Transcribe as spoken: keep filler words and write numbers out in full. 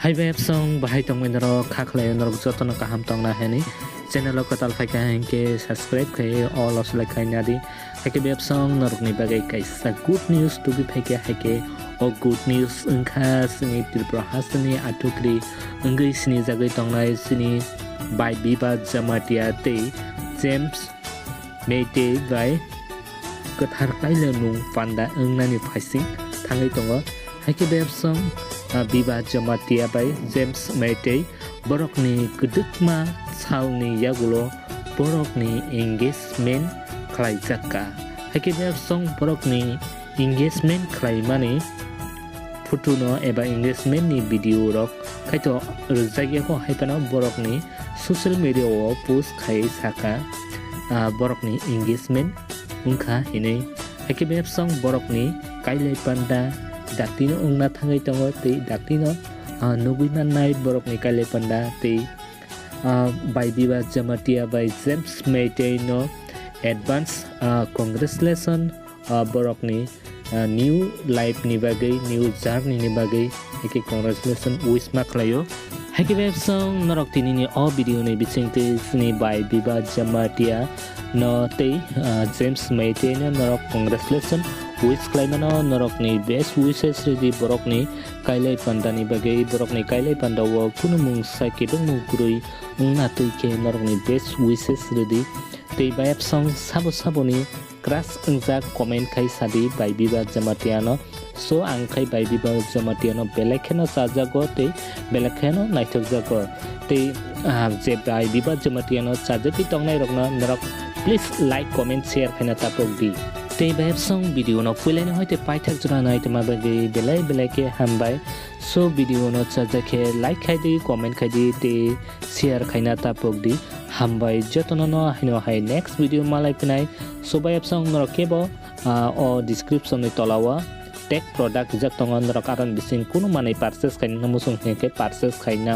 Hai bai absong bahai tongmani norok kha khlai norok jotono kaham tongna hwnwi channel o kwtal phaikha hinkhe subscribe khai all o select khai nadi. Haikhe bai absong norokni bagwi kaisa good news tubui phaikha, haikhe o good news wngkha chini Tripura hasteni athukri wngwi sinijagwi tongnai chini Bai Biba Jamatia tei James Meitei bai kwthar kailaimung panda wngnani phaising thangwi tongo. Haikhe bai absong, ah, Biba Jamatia bai James Meitei borokni kwdwkma salni yagulo borokni engagement khlaijak kha. Haikhe bai absong borokni engagement khlaimani photo no eba engagement ni video rok khaito rwjak ya kho, hai phano borokni social media o post khai saka, ah, borokni engagement wngkha hinwi. Haikhe bai absong borokni kailai panda daktino wngna thangwi tongo tei daktino, ah, nugwi mannai borokni kailai panda tei, ah, Bai Biba Jamatia bai James Meitei no advance, ah, congratulation, ah, borokni, ah, new life ni bagwi, new journey ni bagwi, haikhe congratulation wish ma khlaio. Haikhe bai absong norok tinini o video ni bisingtwi chini Bai Biba Jamatia no tei, ah, James Meitei no norok congratulation wish khlaimano, norokni best wishes ridi borokni kailai pandani bagwi, borokni kailai pandao kunu mungsa kebengmung kwrwi wngna twi khe norokni best wishes ridi. Tei bai absong sabo saboni crush wngjak comment khai sadi Bai Biba Jamatia no. So ang khai Bai Biba Jamatia no belai kheno chajago tei belai kheno naithokjago. Tei, ah, je Bai Biba Jamatia no chajagwi tongnai rokno norok please like, comment, share khaina tapok di. Tei bai absong video no puilani hoite paithak jora naitoma bagwi belai belai khe hambai. So video no chajak khe like khai di, comment khai di tei share khaina tapok di. Hambai jotono no haino hai next video malai phinai. So bai absong norok kebo, ah, o description ni tola o tag product rijak tongo, norok aron bising kunu manwi purchase khaina muchung hinkhe purchase khaina.